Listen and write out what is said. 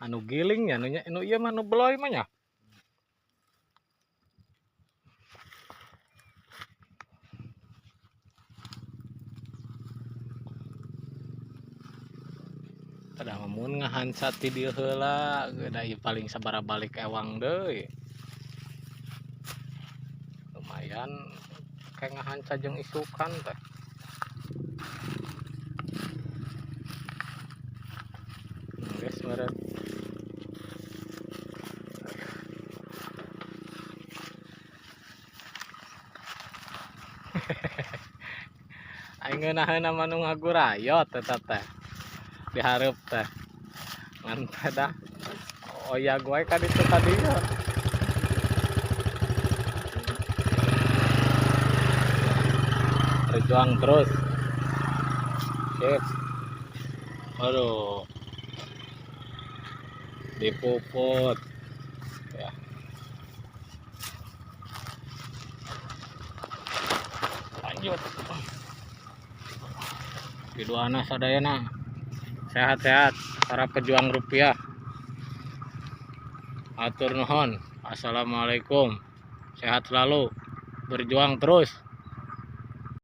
Anu gilingnya, nu nya nu ieu mah nu beloy mah nya. Tada mun ngahanca ti dieu heula, da ieu paling sabaraha balik ewang deui. Lumayan kayak ngahanca jeung isukan teh. Geus meureun. Aing ngeunaheun mah nu ngagurayot eta teh. Dihareup teh. Ngan teh dah oyag wae ka ditu ka dieu. Berjuang terus. Sip. Aduh. Dipuput. Ya. Lanjut. Piduana sadayana. Sehat-sehat para pejuang rupiah. Atur nuhun. Assalamualaikum. Sehat selalu. Berjuang terus.